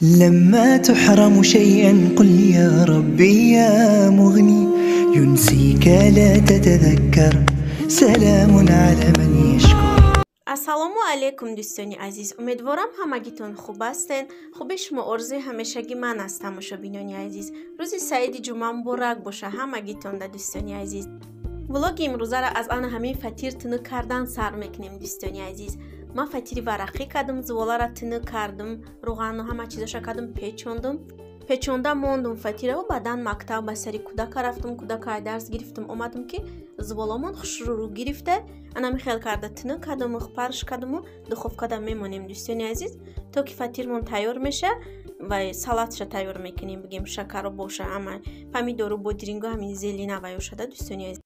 لما تحرم شيئا قل يا ربي يا مغني ينسيك لا تتذكر سلام على من يشكر. Ассалому алайкум, дӯстони азиз. Умедворам, ҳамагитон хуб ҳастен. Хуби шумо орзуи ҳамешагӣ ман аст, тамошобинони азиз. Рӯзи саиди ҷумъа муборак боша ҳамагитонда, дӯстони азиз. Влоги имрӯзаро аз ана ҳамин фатир тунук кардан сар мекунем, дӯстони азиз. Ман фатири варақӣ кардам, зуволаро тунук кардам, рӯғану ҳама чизоша кардам, печондум. Печонда мондум фатирао, баъдан мактаб ба сари кӯдака рафтам, кӯдака дарс гирифтам, омадам, ки зуволомон хушрӯ гирифта, анами хел карда тунук кардаму парш кардаму духовкада мемонем, дӯстони азиз, то ки фатирмон тайёр меша ва салатша тайёр мекунем, бигем шакаро боша, ҳама помидору, бодирингу, ҳамин зелина ваё шада, дӯстони азиз.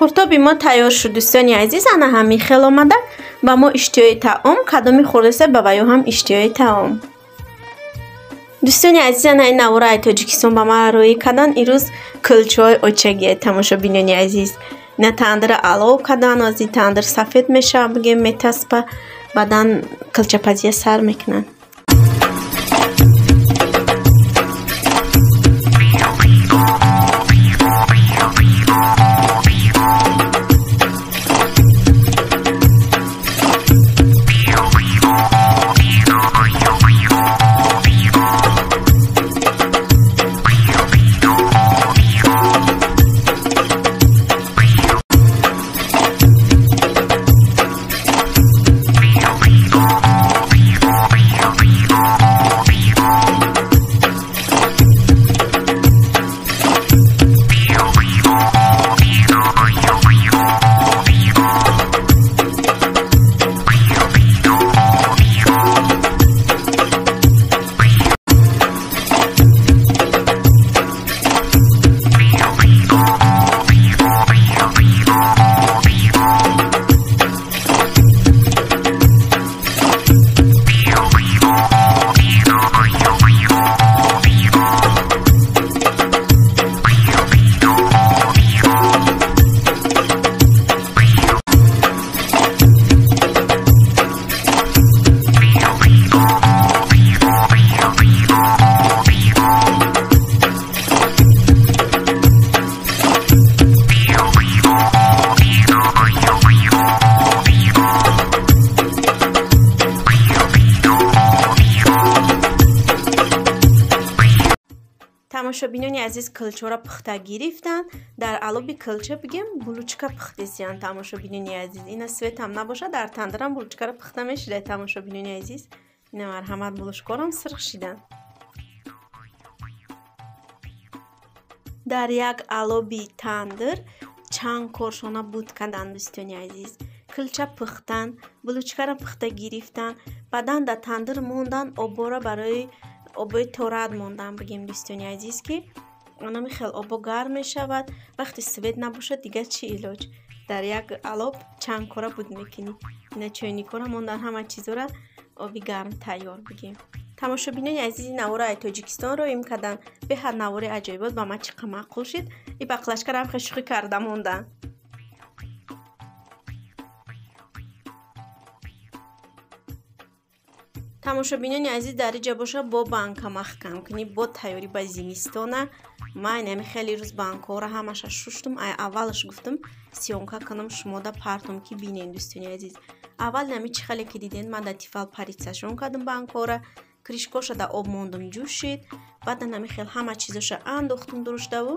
Қуртоби мо тайёр шуд, дӯстони азиз. Ана ҳамин хел омада ба мо иштиҳои таом, кадоми хӯрдеса ба ваё ҳам иштиҳои таом. Дӯстони азиз, ана ин навораи Тоҷикистон ба ман рӯӣ кардан. Ирӯз кулчаҳои очагие, тамошобинони азиз. Ина тандира алов кардан, ози тандир сафед мешава, бигем метаспа, баъдан кулчапазия сар мекунанд. Тамошобинони азиз, килчора пухта гирифтан. Дар алоби килча бигем булучка пухтесиян тамошобинони азиз. Ина светам набоша, дар тандырам булучкара пухта мешида тамошобинони азиз. Ина марҳамат, булучкорам сирх шидан. Дар як алоби тандыр чанд коршона буд кардан дӯстони азиз. Килча пухтан, булучкара пухта гирифтан, баъдан дар тандыр мондан, обора барои обои торат мондан бигем дӯстони азиз, ки анами хел обо гарм мешавад. Вақте свет набошад, дигар чӣ илоҷ? Дар як алоб чанд кора буд мекунӣ. Ина чойникора мондан, ҳама чизора оби гарм тайёр бигем. Тамошобинони азизи, навора ай Тоҷикистон роим кардан. Беҳад навори аҷоибот, ба ман чӣ қа маъқул шид. И баклашкарам хел шӯхӣ карда мондан. Тамошобинони азиз, дар иҷа боша бо банка маҳкам кунӣ, бо тайёрӣ ба зимистона. Ман инами хеле рӯз банкҳоро ҳамаша шуштум. Ай аввалаш гуфтум съёмка кунам, шумода партом ки бинен дӯстони азиз. Аввал нами чӣ хеле ки диден, ман дар тифал паритсашон кардам банкҳоро, кришкоша дар об мондум, ҷӯшид. Баъдан нами хел ҳама чизоша андохтум дуруштаву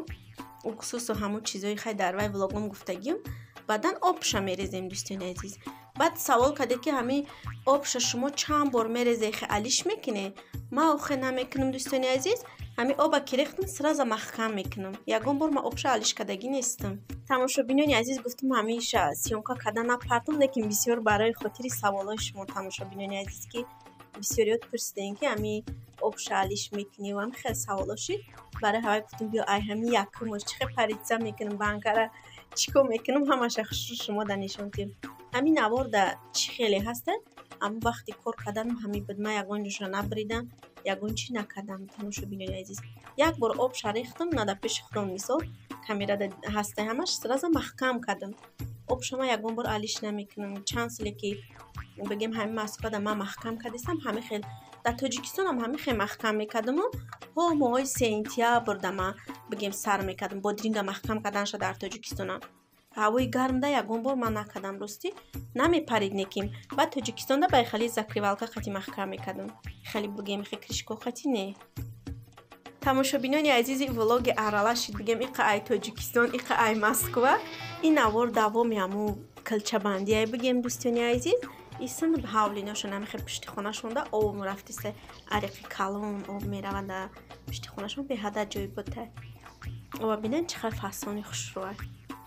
уксусу ҳамун чизои хай дар вай влогом гуфтагим. Баъдан обша мерезем дӯстони азиз. Баъд савол кардед ки ҳамин обша шумо чанд бор мерезе, хе алиш мекунед? Ман охе намекунам дӯстони азиз. Ҳамин оба ки рехтам, сразу маҳкам мекунам. Ягон бор ман обша алиш кардагӣ нестам. Тамошобинони азиз, гуфтум ҳамиша съёмка карда напартум, лекин бисёр барои хотири саволҳои шумо тамошобинони азиз, ки бисёриёт пурсидем ки ҳамин обша алиш мекунӣ ва ҳамин хел саволҳо шид. Барои ҳавай гуфтум биё ай ҳамин якумош чӣ хел парица мекунам банкара, чӣ кор мекунам, ҳамаша хушрӯ шумо да нишон диҳем. Ҳамин навор да чӣ хеле ҳаста, ҳамон вақти кор карданам ҳамин буд. Ман ягон ҷоша набридам, ягон чӣ накардам тамошобинони азиз. Як бор обша рехтам, на дар пеши худом мисол камерада ҳаста ҳамаш, сразу маҳкам кардам. Обша ман ягон бор алиш намекунам. Чанд соле ки бигем ҳамин Москвада ман маҳкам кардистам, ҳамин хел дар Тоҷикистонам ҳамин хел маҳкам мекардаму ҳо моҳои сентябр да ман бигем сар мекардам бодринга маҳкам карданша дар Тоҷикистонам. Ҳавои гармда ягон бор ман накардам, ростӣ намепарид неким. Баъд Тоҷикистонда ба хеле закрывалка қати маҳкам мекардам. Хеле бигем хе кришко қати не. Тамошобинони азизи, влоги арала шид бигем иқа ай Тоҷикистон, иқа ай Москва. Ин навор давоми ҳамун килчабандиай бигем дӯстони азиз. Исн ҳавлиношон ҳамихе пушти хонашонда об рафтиста, ариқи калон об меравад дар пушти хонашон, беҳад аҷоибота. Оба бинен чӣ хел фасони хушрӯа.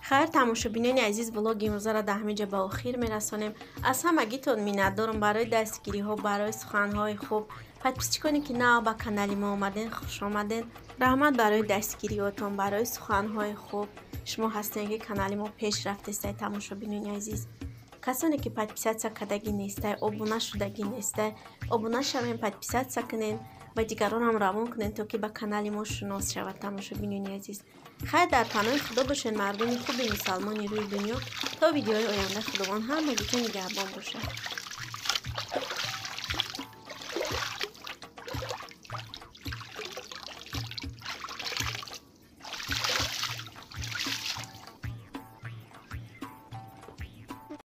Хайр тамошобинони азиз, влоги имрӯзаро дар ҳамин ҷо ба охир мерасонем. Аз ҳамагитон миннатдорам барои дастгириҳо, барои суханҳои хуб. Подписчиконе ки нав ба канали мо омаден, хуш омаден. Раҳмат барои дастгириҳотон, барои суханҳои хуб. Шумо ҳастен ки канали мо пеш рафтестай тамошобинони азиз. Касоне ки подписаться кардагӣ нестай, обуна шудагӣ нестай, обуна шавем, подписаться кунен ва дигаронам равон кунен, то ки ба канали мо шинос шавад тамошобинони азиз. Хайр, дар паноҳи Худо бошед, мардуми хуби мусалмони рӯи дунё. То видеои оянда Худованд ҳамагитон нигаҳбон бошад.